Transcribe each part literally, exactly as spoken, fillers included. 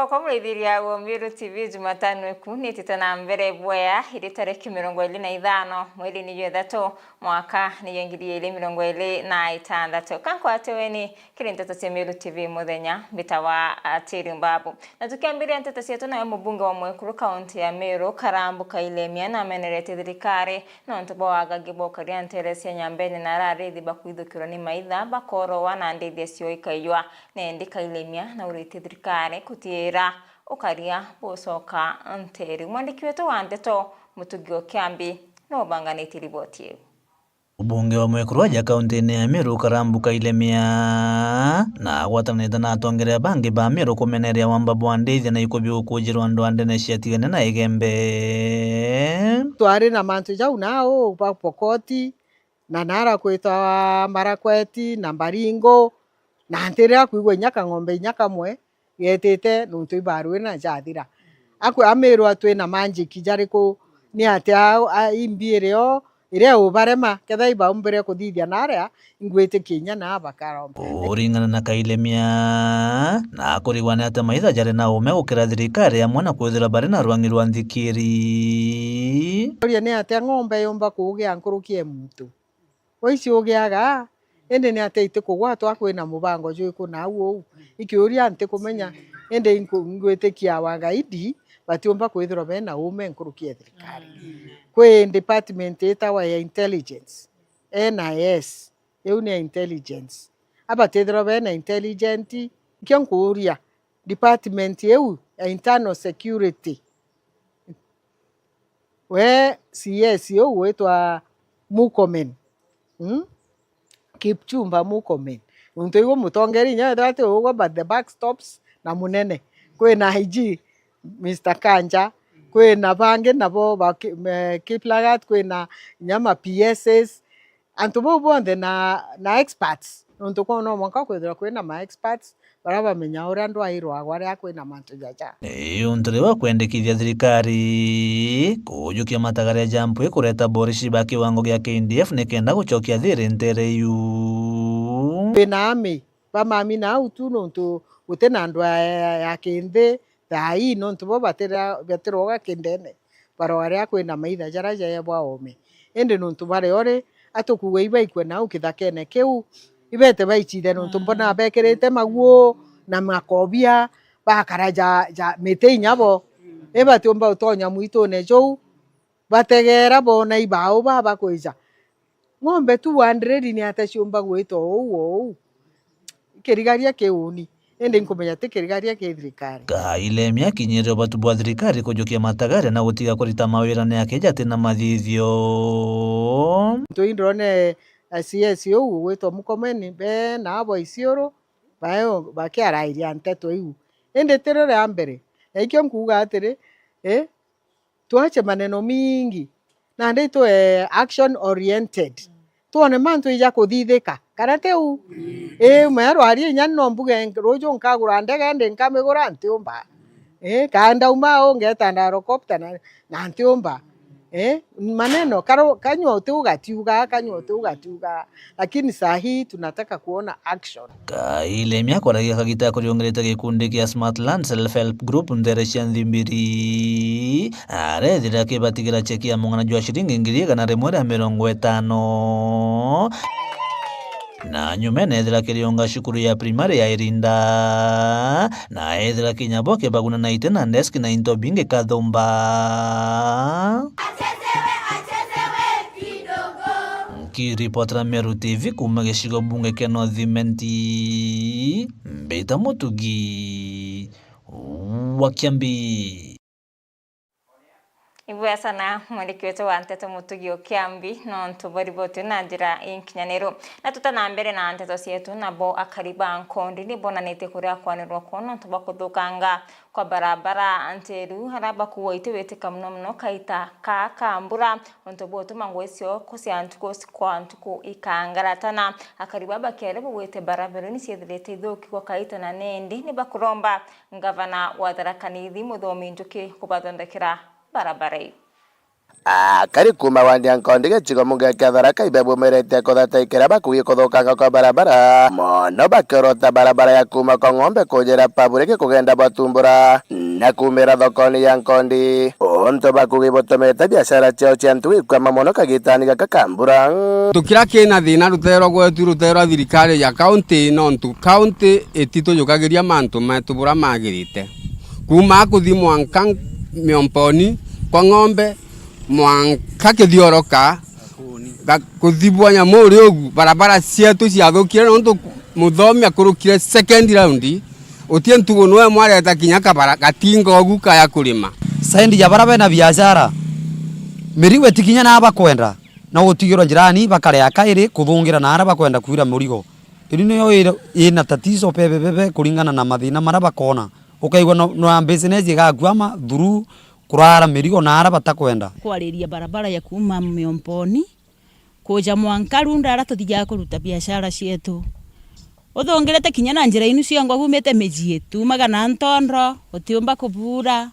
Kwa muraithiria wa Meru T V, Jumatano iku nitite na mbere bwea, iri tariki mirongo iri na ithano, mweri ni jwa ithatu, mwaka ni jwa ngiri igiri mirongo iri na itantatu. Kankwate weni kiri nteto cia Meru T V muthenya, mbitawa Atiri Mbabu. Na tukiambiria nteto cietu, nawe mubunge wa mwekuru kaunti ya Meru, Karambu Kailemia, namenerete thirikari nontu bwa wagangi bwa ukaria ntere cia Nyambene na ararithi bakwithukirwa ni maitha, bakorowa na ndithia cio ikaiywa. Nendi Kailemia nauritie thirikari kutiira ukaria bucoka ntere. Mwandiki wetu wa nteto, Mutugi o Kiambi, niwe ubanganitie riboti iu. Mubunge wa mwekuru aja kaunti-ini ya Meru, Karambu Kailemia, na agwatanite na atongeria bangi ba Meru kumeneria wamba bwa ndithia na ikubi ukujirwa ndwandene ciatigane na Igembe. Twari na mantu jau nau ba Pokoti, na nara kwitwa Marakweti na Mbaringo, na ntirira kwigua inya kang'ombe inya kamwe getite nontu ibarwire na jathira. Akwe amirwa twina manjiki jariku? Ni atia a, a, imbi irio iria ubarema, kethira ibaumbire kuthithia naria, ingwitikia inya naa bakaromba. Kuringana na Kailemia, na akurigwa ni atia maitha jari na ume gukira thirikari amwe na kwithira bari na rwangi rwa nthikiri. Uria ni atia ng'ombe yumba kuugia nkuruki e muntu? Waici ugiaga, indi ni atia itikugwatwa? Kwina mubango jwiku nau uu? Ikiuria ntikumenya, indi inku-, ingwitikia wagaidi batiumba kwithirwa bena uume nkuruki ya thirikari. Kwi department itawa ya intelligence, N I S, iu ni ya intelligence. Abatithirwa bena intelligent, ikio nkuuria, department iu ya internal security, we C S uu witwa Murkomen, mm? Kipchumba Murkomen. Nontu iwe mutongeria inya wethirwa ati ugwe, but the buck stops na munene. Kwina I G, Mister Kanja, kwina bangi nabo ba Ki-, me-, Kiplagat, kwina inya ma P Ss, antu bau bonthe na, na experts, nontu kwa no mwanka kwithirwa kwina ma experts baria bamenya uria ndwairwagwa riria kwina mantu jaja. Ni untu riu akwendekithia thirikari kujukia matagaria ja mpwi kureta borishi ba kiwango gia K D F nikenda gucokia thiri ntere iu. Kwina army ba mami nau tu, nontu gutina andu ya, ya, ya kinthi thaa ii, nontu bo batira-, batiroga kindene. Baroga riria kwina maitha jaria jaebwa oome. Indi nontu baria uri, atukuuga ibaikue nau kithakene kiu, ibete baicithe, nontu mbona bekirite maguo na makobia, bakara ja, ja miti inya bo. Ibatiumba utonya mwitune juu, bategera boona ibau baba kwija. Ng'ombe two hundred ni atia ciumba gwitwa uu o uu? Kirigaria ki uni, indi nkumenya ti kirigaria ki thirikari. Kailemia akinyire ubatu bwa thirikari kujukia matagaria na gutiga kurita mawira ni akija atina mathithio. Ntu indrone, eh, C S uu ugwitwa Mukomeni, be na abo Isiuru, bae bakiarairia nteto iu. Indi tirio ria mbere, na ikio nkuuga atiri, eh, twache maneno mingi, nandi twe action oriented. Twone mantu ija kuthithika, kana ti u? Ii, mwe rwaria inya no mbuge nk-, ruju nkagura ndege, ndi nkamigura, ntiumba. Ii, kaa ndauma au ngeta ndarokopta na, na ntiumba. Ii, maneno, karo-, kanyua uti ugatiuga, kanyua uti ugatiuga. Lakini saa hii tunataka kuona action. Kailemia kwaragia kagita kuriungirite gikundi kia Smartland Self Help Group ntere cia Nthimbiri, arethira akibatigira cheki ya mung'ana jwa ciringi ngiri igana rimwe ria mirongo itano. Na nyuma nethira kiriunga cukuru ya primary ya Irinda, na ethira kinya bo kibaguna na ite na desk na into bingi kathumba. Achezewe, achezewe kidogo. Nkiripotera Meru T V kuuma gicigo bunge kia North Imenti, mbita Mutugi wa Kiambi. Ibwea sana mwandiki wetu wa nteto Mutugi o Kiambi, nontu bwa riboti na njira inkinyaniru. Na tuta na mbere na nteto cietu, nabo akari ba Nkondi ni bonanitie kuria kwanirwa kwao nontu bwa kuthukanga kwa barabara nteru, aria bakuuga itiwitika muno muno kaita ka, ka mbura, untu butuma ngui cio kucia ntuku kwa ntuku ikangaratana. Akari baba kiari bugwite barabara ni ciethirite ithuki gwa kaita na nendi ni bakuromba ngavana wa Tharaka Nithi Muthomi Njuki kubathondekera barabara iu. Akari kuuma wandi ya Nkondi gicigo mbunge kia Tharaka ibebumirite kuthataikira bakugi kuthukanga kwa barabara, mono bakiorota barabara ya kuuma kwa Ng'ombe kujira Public kugenda Bwatumbura na kuumira thokoni ya Nkondi. Untu bakugi butumite biashara ciao cia ntugu ikwama mono kagitani gaka ka mbura. Ntu kiria kina thina ruteere rwa gwetu, ruteere rwa thirikari ya kaunti, nontu kaunti ititujukagiria mantu metu buria magirite. Kuuma kuthi mwanka Miomponi kwa Ng'ombe, mwanka Kithioroka, ga-, kuthibwa nyamu uri ugu, barabara cietu ciathukire, nontu muthomi akurukire second round, uti ntugu nwe mwareta kinya kabara gatinga ugu kaya kurima. Saindi ja bara bena biashara, mirigo itikinya na bakwenda, no gutigirwa njirani bakarea kairi kuthungira na ara bakwenda kwira murigo. Iri niyo iri, ina tatizo bebe bebe kuringana na mathina mara bakona. Ukaigua no, no business igakwama through kurara mirigo na ara batakwenda. Kwariria barabara ya kuuma Miomponi kuja mwanka Runda ara tuthijaga kuruta biashara cietu. Uthungirite kinya na njira inu ciongo bumite miji, tuumaga na ntondo, utiumba kubuura.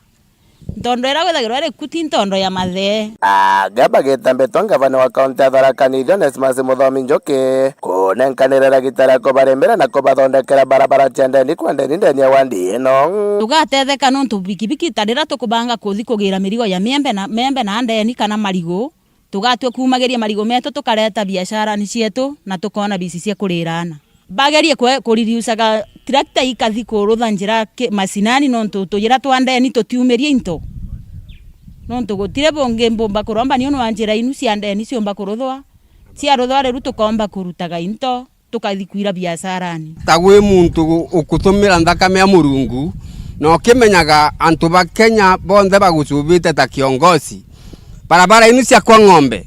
Ntondo ira withagirwa iri ku ti ntondo ya mathee. Aga bagita mbetwa ngavana wa kaunti ya Tharaka Nithi Onesmus Muthomi Njuki kunenkanira ragita ria kubaremera na kubathondekera barabara cia ndeni kwa ndeni ndeni ya wandi ino. Tugatetheka nontu bikibiki ta riria tukubanga kuthi kugira mirigo ya miembe na, miembe na ndeni kana marigu, tugatue kuumagiria marigu metu tukareta biasharani cietu na tukoona bici cia kurira ana. Bagerie kwe-, kuridiusaga tractor ikathi kurutha njira ki-, macinani, nontu tuyira twa ndeni tutiumirie into. Nontu gutiri bungi mbumba kuromba niunu wa njira inu cia ndeni ciumba kuruthwa. Ciaruthwa riu tukomba kurutaga into, tukathi kwira biasharani. Ta gwi muntu u-, ukutumira nthakame ya Murungu, na ukimenyaga antu ba Kenya bonthe bagucubite ta kiongozi, barabara inu cia kwa Ng'ombe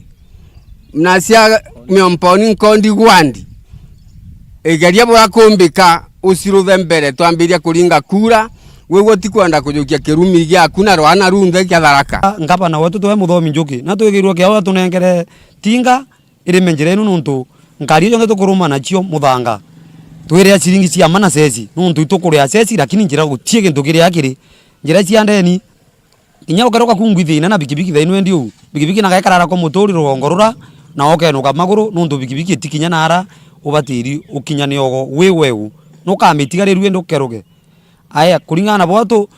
na cia Miomponi Nkondi Gwandi, igeria buria kumbika uciruthe mbere twambiria kuringa kura, gwigua utikwenda kujukia kirumi giaku na rwana runthe kia Tharaka. Ngavana wetu twe Muthomi Njuki, na twigirwe kiao atunenkere tinga irime njira inu, nontu ngari cionthe tukuruma nacio muthanga twiria ciringi cia mana ceci, nontu itukuria ceci, lakini njira gutie gintu kiria kiri njira cia ndeni. Kinya ukeroka kungwi thina na bikibiki thaino endi uu. Bikibiki na gaekarara kwa muturi rugongo rura, na ukenuka maguru, nontu bikibiki itikinya nara ubatiri ukinya niogo wi weu. Nukamitiga riu endi ukeruke. Aya, kuringana na bwao tu-,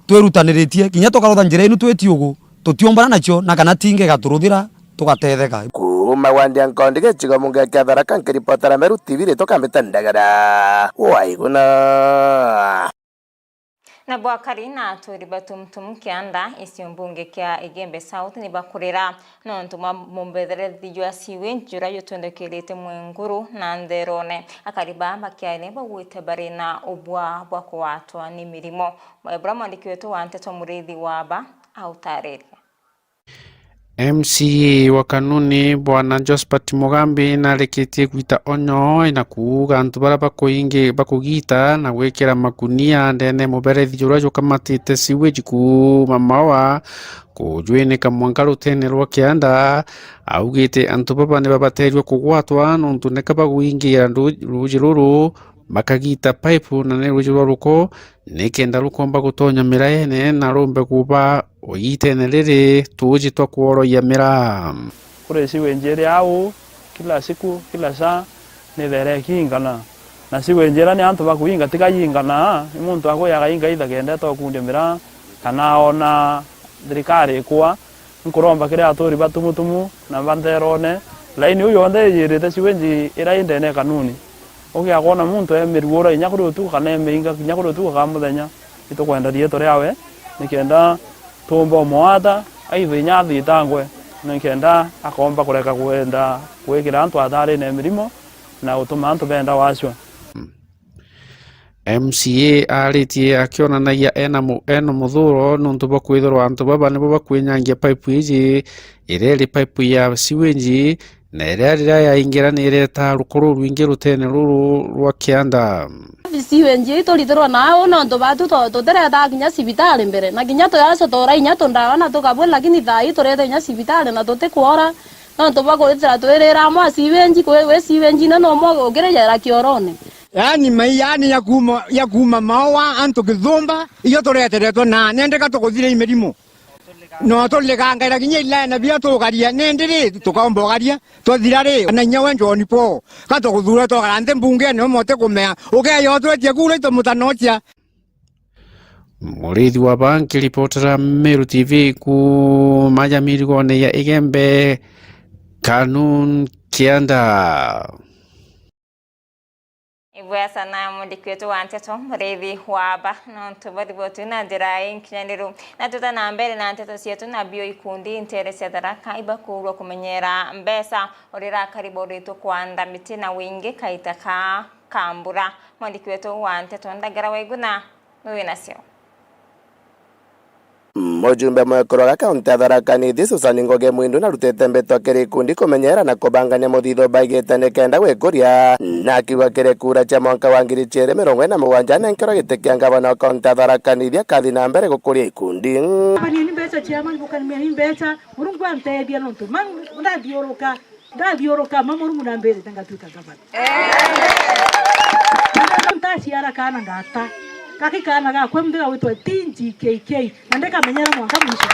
twirutaniritie, kinya tukarutha njira inu twiti ugu, tutiumbana nacio, na kana tinga igaturuthira, tugatetheka. Kuuma wandi ya Nkondi gicigo mbunge kia Tharaka, nkiripotera Meru T V, ritwa Kambita Ndagara. Waiguna. Na bwakari na aturi ba Tumtum kianda icio mbunge kia Igembe South ni bakurira nontu mwa mubetherethi jwa sewage juria jutwendekirite mwenguru na ntherone. Akari baa bakiaine bagwite bari na ubwa bwa kugwatwa ni mirimo. Bura mwandiki wetu wa nteto Muriithi Waba autariria. M C A wa Kanuni, Bwana Josphat Mugambi, narikitie gwita onyo na kuuga antu baria bakuingi-, bakugita na gwikira makunia ndene muberethi juria jukamatite sewage kuuma Maua kujwinika mwanka rutene rwa kianda. Augite antu baba ni babaterwe kugwatwa nontu nika baguingira ndu-, ruuji ruru, makagita pipe na ni ruuji rwa ruko, nikenda rukomba gutonya miraene na rumbe kuba o itene riri tuuji twa kworoia miraa. Kuri sewage iri au, kila siku, kila saa, ni there ikiingana. Na sewage ira ni antu bakuinga, tiga iingana, ni muntu akuya akainga itha kendete ukundia miraa, kana ona thirikari ikua, nkuromba kiri aturi ba Tumutumu na ba ntherone, laini iu yonthe ijirite sewage ira i ndene ya Kanuni. Ugia kwona muntu e miruura inya kuri utuku kana e miinga kinya kuri utuku kana muthenya, itukwenda riitwa riawe, nikenda tuumba umwata, aithwe inya athitangwe, nikenda akomba kureka kwenda gwikira antu atarine mirimo na gutuma antu benda wacua. M C A aritie akionanagia ena mu-, ena muthuro nontu bwa kwithirwa antu baba nibo bakwinyangia pipe iji, iria iri pipe ya sewage, na iria riria yaingira ni iretaa rukoro rwingi rutene ruru rwa kianda. Sewage ii turitirwa nau nontu batu to-, tutiretaa kinya cibitari mbere, na kinya tuyacwa tura inya tundawa na tukabua, lakini thaa ii turete inya cibitari na tutikwora nontu bwa kwithira twirira amwe a sewage, kwi, wi sewage ino nomwe ukirejera kiorone. Yaani mai, yaani ya kuuma, ya kuuma Maua antu Githumba, iyo tureteretwe na nendeka tukuthira i mirimo. No tuligangaira kinya ilaene bia tugaria, nindi ri tukaomba ugaria? Twathira ri, na inya we John Paul, ka tukuthuura twakara nthi mbungene, umwe utikumea, ukeya utwetie kura itu mutanocia. Muriithi wa ba nkiripotera Meru T V kuuma ja mirigone ya Igembe, Kanun Kianda. Ibwea sana mwandiki wetu wa nteto, Muriithi wa ba, nontu bwa riboti na njira inkinyaniru. Na tuta na mbere na nteto cietu, na bio ikundi ntere cia Tharaka ibakurwa kumenyera mbeca urira kariboritwe kwanda miti na wingi kaita ka, ka mbura. Mwandiki wetu wa nteto, Ndagara wa Iguna, nwi nacio. Mujumbe mwekuru wa kaunti ya Tharaka Nithi, Susan Ngugi Mwindu, narutite mbitwa kiri ikundi kumenyera na kubangania muthitho baigite nikenda gwikuria, na akiuga kiri kura cia mwanka wa ngiri ciiri mirongo iri na mugwanja nenkerwa giti kia ngavana wa kaunti ya Tharaka Nithi akathi na mbere gukuria ikundi. Banieni mbeca cia mani, bukanieni mbeca, Murungu antethia nontu mani ndathiuruka. Ndathiuruka, mama Murungu nambirite ngatuika gavana. Na riu ntaciara kaana ngata. Gaki kaana gakwa muthe gagwitwa Tinji K K, na ndikamenyera mwanka mwisho.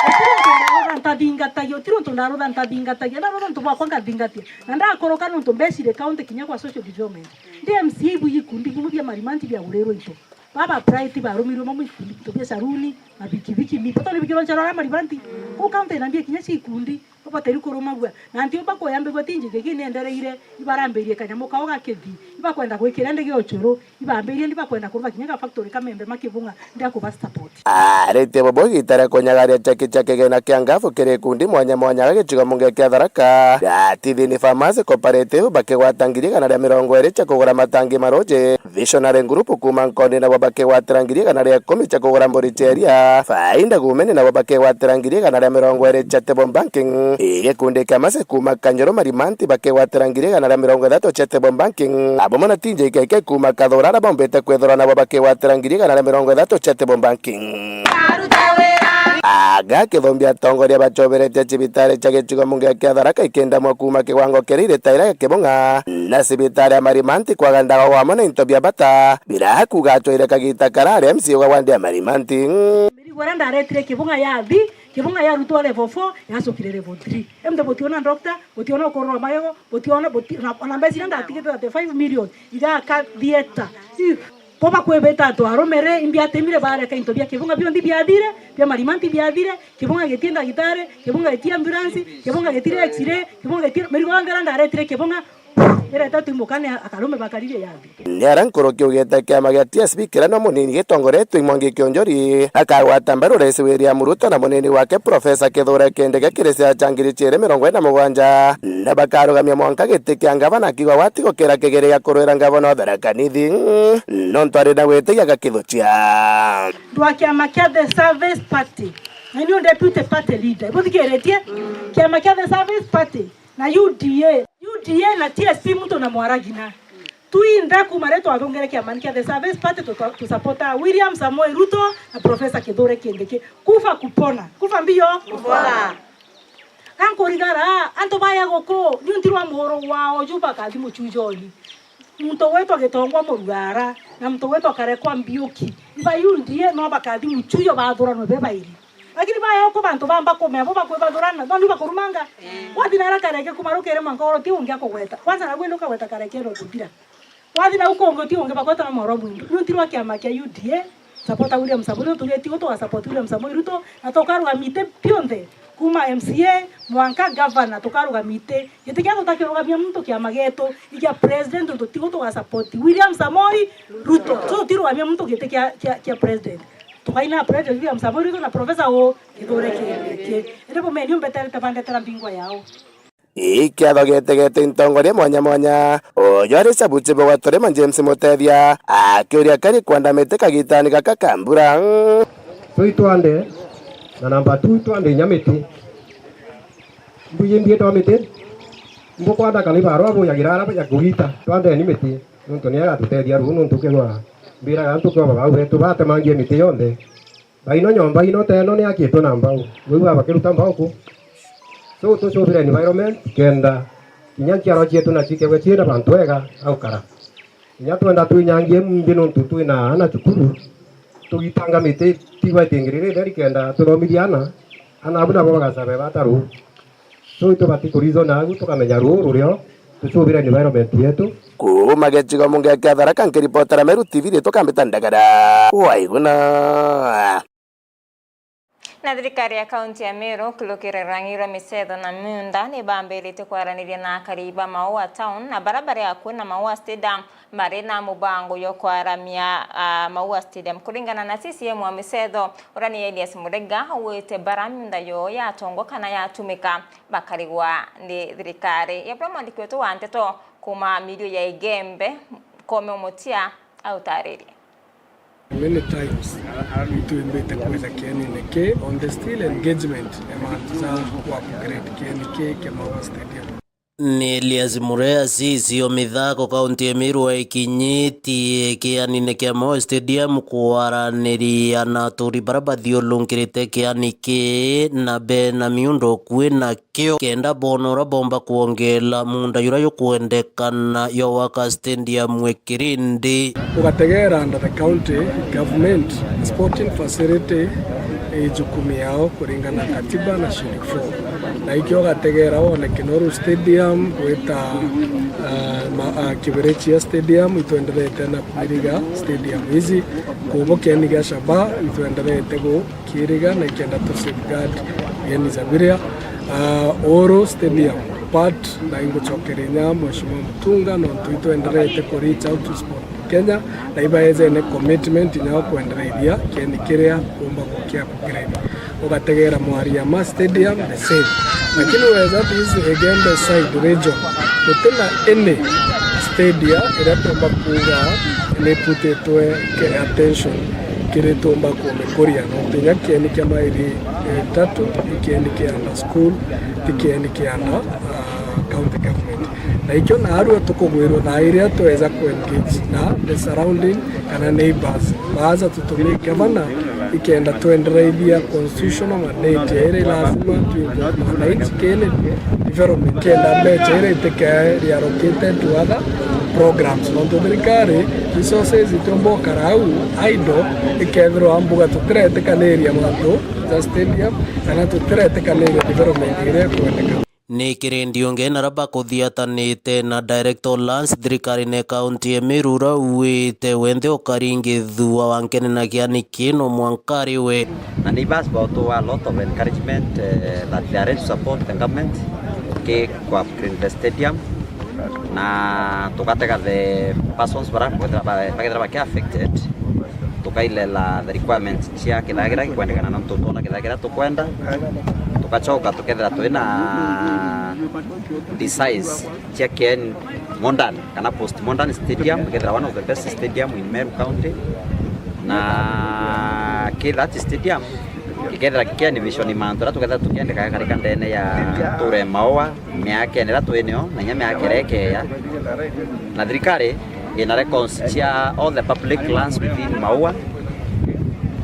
Uti untu ndarutha ntathingatagia, uti untu ndarutha ntathingatagia, ndarutha untu bwakwa ngathingatia. Na ndakuruka nontu mbecire county kinya kwa social development. Ndi M C A ibu ikundi bimwe bia marimanti biagurirwe into. Baba Bright barumirwe mamwe ikundi into bia saruni, mabikibiki, mipoto ni bikirwa nchara ya marimanti. Ku county na mbia kinya cia ikundi. Babateri kurumagua. Na nti umba kuyambigua Tinji K K niendereire, ibarambirie kanyamu kao ga kithi, ibakwenda gwikira ndege ucuru, ibambirie ndibakwenda kuruga kinya ga factory ka membe ma Kibung'a, ndia kuba support. Aritie bobo igita ria kunyagaria cheki cha kigina kia ngabu kiri ikundi mwanya mwanya ga gicigo munge kia Tharaka. Gatithini Farmers Cooperative bakigwata ngiri igana ria mirongo iri cha kugura matangi ma ruji. Visionary Group kuuma Nkondi nabo bakigwatira ngiri igana ria ikumi cia kugura mburi cia iria. Faida Gumeni nabo bakigwatira ngiri igana ria mirongo iri cia Table Banking. Gikundi kia Mase kuuma Kanyoro Marimanti bakigwatira ngiri igana ria mirongo ithatu cia Table Banking. Abo mwana Tinji K K kuuma Kathura ara baumbite kwithirwa nabo bakigwatira ngiri igana ria mirongo ithatu cia Table Banking. Aga Kithumbi atongoria bachoberetie cibitari cia gicigo munge kia Tharaka ikindamwa kuuma kiwango kiria iritaira Kibung'a na cibitari ya Marimanti kwaga ndawa wamwe na into bia bata. Birakuga acwaire kagita karari M C A wa wandi ya Marimanti. Mirigo iria ndaretire Kibung'a yathi, Kibung'a yarutwa level four, yacokire level three. Emthe butiona doctor, butiona ukurura magego, butiona, buti-, ona, ona mbeca iria ndatigite thirty-five million, igaka theater. Ih, bo bakwibita antu arume ri, imbi atemire bareka into bia Kibung'a bionthe biathire, bia Marimanti biathire, Kibung'a gitie ndagitari, Kibung'a gitie ambulance, Kibung'a gitire X-ray, Kibung'a gitire, mirigo yonthe iria ndaretire Kibung'a, Iretetwe imukane akarume bakaririe yathi. Ni ara nkuruki ugite kiama gia T S B kiria no munini gitongoretwe i Mwangi Kiunjuri akagwata mbaru Rais William Ruto na munini wake Professor Kithure Kindiki kiri cia cha ngiri ciiri mirongo iri na mugwanja, na bakarugamia mwanka giti kia ngavana akiuga gwati gukira kigiri gia kurwira ngavana wa Tharaka Nithi nontu ari na gwitigia gakithucia. Ndwa kiama kia The Service Party, na niu deputy party leader. Buthikiritie? Kiama kia The Service Party na U D A, U D A na T S P muntu na mwaragina. Twinthe kuma riria twathungire kiamani kia The Service Party, tu, tu supporta William Samoei Ruto na Professor Kithure Kindiki. Kufa kupona. Kufa mbio? Kupona. Ankurigara, antu baya guku, niunti rwa muhuro wao, ju bakathi muchujoni. Muntu wetwa Gitongwa Murugara, na muntu wetwa Karekwa Mbiuki. Iba U D A no bakathi muchujo bathuranwe be bairi. Lakini baya uko bantu bamba kumea, bo bakwibathurana, no ni bakurumanga. Wathi nara Kareke kuma rukere mwanka oro ti ungi akugweta. Kwanza na gwenda ukagweta Kareke ero kuthira. Wathi na uko ungi ti ungi bagweta na moro mwindu. Niunti rwa kiama kia U D A, supporta William Samoei, tugeti gutu wa support William Samoei Ruto, na tukarugamite bionthe. Kuma M C A, mwanka governor, tukarugamite. Giti kia tutakirugamia muntu kiama getu, ikia president, untu tigu tuga support William Samoei Ruto. So, tutirugamia muntu giti kia, kia, kia president. Tukaina president William Samoei Ruto na professor u Kithure Kindiki. Indi bumeni umbeterete bandetera mbingwa yao. Ikiatho getegete intongoria mwanya mwanya. Uju ari cabuchi bwa Turima James Mutethia, akiuria kari kwandamite kagitani gaka ka mbura. Twi twande, na namba two twande inya miti. Mbuji mbietwa miti. Mbukwanda kana ibarua bujagira ara ya kugita, twandeni miti. Nontu ni agatuteethia ruu, nontu ukethwa mbiraga antu kwa baba betu batemangie miti yonthe. Baino nyomba ino teno ni akitwe na mbau. Wigua bakiruta mbau ku? So, tucubire environment kenda kinya nchiarwa cietu na cikegwe ciina bantu ega aukara. Kinya twenda twinyangie mumbi nontu twina aana cukuru, tugitanga miti Tigwa itingiri ritheri kenda tuthomithia ana, ana abu nabo bagacaba bata ruu. So itubati kurizona agu tukamenya ruu rurio tucubira environment yetu. Kuuma gicigo munge kia Tharaka, nkiripotera Meru T V, ritwa Kambita Ndagara. Waiguna. Na thirikari ya kaunti ya Meru, kurukira rang'i rwa micetho na miunda, ni bambiritie kwaraniria na akari ba Maua Town na bara bari akui na Maua Stadium, bari na mubango jwa kwaramia, ah, Maua Stadium. Kuringana na C C M wa micetho, uria ni Elias Murega, augite bara miunda yoo yatongwa kana yatumika, bakarigwa ni thirikari. Yabura mwandiki wetu wa nteto kuuma mirio ya Igembe, Kome Omotia, autaririe. Many times, itwimbite kwitha kienine ki on the still engagement ya mantu ja ku upgrade kieni ki kia Maua Stadium. Ni Elias Murea, C C o mithako kaunti ya Meru, aikinyitie kianine kia Maua Stadium kwaraniria na aturi bara bathiurunkirite kiani ki na bena miundo akui na kio, kenda boona uria bomba kwongela muunda juria jukwendekana jwa gwaka stadium ikirindi. Ugategera under the county government, sporting facility i jukumu yao kuringana na katiba na Schedule four. Na ikio ugategera wone Kinoru Stadium, gwita, ah, ma-, ah, Kibirichia Stadium, itwenderete na kwiriga stadium ici, kubu kieni gia Shaba, itwenderete gu-, kiriga na ikenda tu safeguard bieni ja biria. Ah, Uhuru Stadium, but na ingucokeria inya Mheshimiwa Mutunga, nontu itwenderete ku reach out to Sport Kenya, na ibaejene commitment inya yo kwendereithia kieni kiria kuumba gukia upgrade. Ugategera Mwariama Stadium, the same. Lakini weza this Igembe side region, gutina any stadia iria tuumba kuuga ni iputitwe ke-, attention kiri tuumba kumikuria. Nontu inya kieni kia maili itatu, i kieni kia under school, ti kieni kia under, ah, county government. Na ikio naarua tukugwirwa thaa iria tweza ku engage na the surrounding kana neighbors. Baaza tutumie gavana ikenda twendereithia constitutional mandate iria lazima tu involve mwananchi kieni development, kenda mbecha iria itike reallocated to other programs. Nontu thirikari resources itiumba ukara au idle, ikethirwa mbuga tutiretikaniria mantu ja stadium kana tutiretikaniria development iria ikwendeka. Ni kiri ndiunge na aria bakuthiatanite na Director Lands thirikarine kaunti ya Meru, uria auite wenthe ukaringithua wa nkene na kiani kii no mwanka ari we. Na neighbours bautuaa a lot of encouragement, eh, that they are ready to support the government ki ku upgrade the stadium, na tugatega the persons bara bakethira ba-, bakethira baki affected, tukailela the requirements cia kithaa kiria gikwendekana, nontu twona kithaa kiria tukwenda, tugacoka tukethira twina designs cia kieni modern kana post modern stadium, ikethira one of the best stadium in Meru County. Na ki that stadium gikethira gikienivishoni mantu aria tukethira tukiendeka karika ndene ya ture Maua, miakene iria twinio na inya miaka iria ikeeya. Na thirikari ina records cia all the public lands within Maua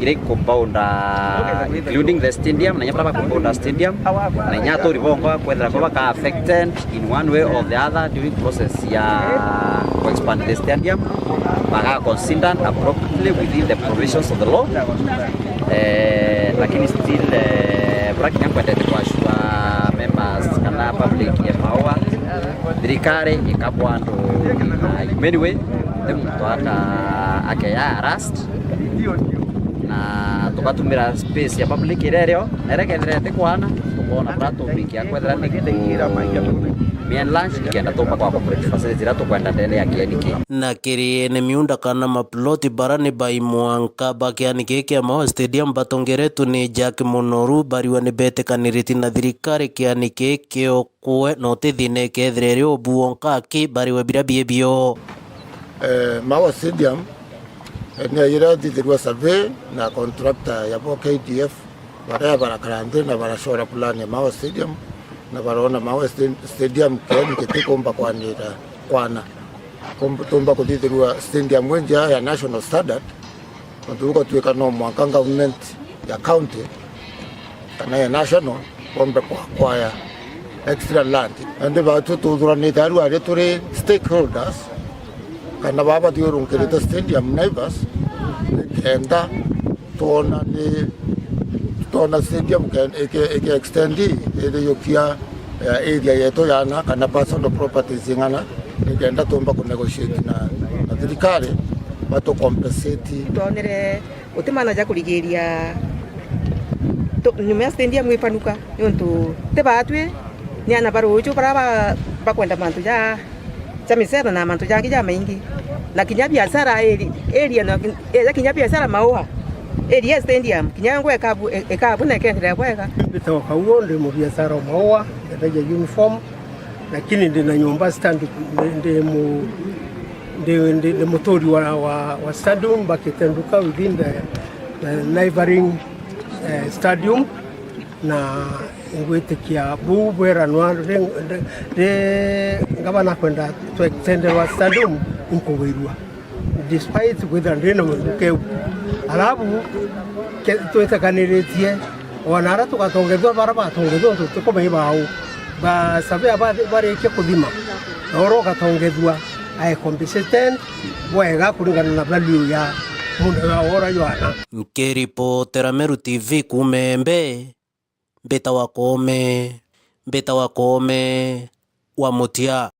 iria ikumbaunda, including the stadium, na inya baria bakumbaunda stadium, na inya aturi bongwa kwethira ko baka affected in one way or the other during process ya ku expand the stadium, baga considered appropriately within the provisions of the law. Eh, lakini still, eh, bura kinya nkwendete ku assure members kana public ya Maua, thirikari ikabwa andu na in many way, ti muntu aka-, akeya harassed, na tugatumira space ya public iria irio, na iria kethira itikwana, tukoona bura tumikia kwethira ni ku-, mien lunch, ikenda tumba kwa accommodate facilities iria tukwenda ndene ya kieni kii. Na kiri ene miunda kana maploti bara ni bai mwanka ba kiani kii kia Maua Stadium batongeretwe ni Jack Munoru, bariwa ni betikaniriti na thirikari kiani kii kio kwe, na uti thina ikethira iri ubu wonka aki bariwe biria biibio. Eh, Maua Stadium, eh, ni iria thithirua survey na contractor ya bo K D F, baria barakara nthi na baracora plan ya Maua Stadium, na barona Maua Sta-, Stadium kieni gitikumba kwanira kwana. Kum-, tumba kuthithirua stadium injega ya national standard, nontu gugatuika no mwanka government ya county kana ya national bombe kwa-, kwaya extra land. Indi batu tuthuranite aru ari turi stakeholders, kana baba bathiurunkirite stadium neighbors, nikenda Twona ni, twona stadium ke-, ike, ike extend ithiyukia, eh, area yetu yana kana personal properties ing'ana, nikenda tumba ku negotiate na, na thirikari batu compensate. Twonere uti mana ja kurigiria tu-, nyuma ya stadium ipanuka, niuntu ti baatwi, ni ana ba ruuju bara ba-, bakwenda mantu ja ja micera na mantu jangi jamaingi, na kinya biashara area, area na, eja kinya biashara Maua, area stadium, kinya yo ngwe ikabu-, ikabu na ikenderea bwega. Mbitawa Kauo, ndi mubiashara wa Maua, ndendagia uniform, lakini ndi na nyomba stand, ndi, ndi mu-, ndi, ndi, ndi muturi wa, wa, wa stadium, mbakite nduka within the, the neighboring, eh, stadium. Na ingwitikia buu bweranwa ri, ri, ri ngavana kwenda tu extenderwa stadium, inkugwirua despite kwithira ndina nduka iu. Alafu ke-, twitikaniritie ona aria tugatongethua, bara batongethua untu tutikumenya bau, ba surveyor ba-, barikia kuthima, na uria ugatongethua ae compensated bwega kuringana na value ya munda wa ura jwana. Nkiripotera Meru T V kuuma Embe, mbitawa Koome, mbitawa Koome wa Mutia.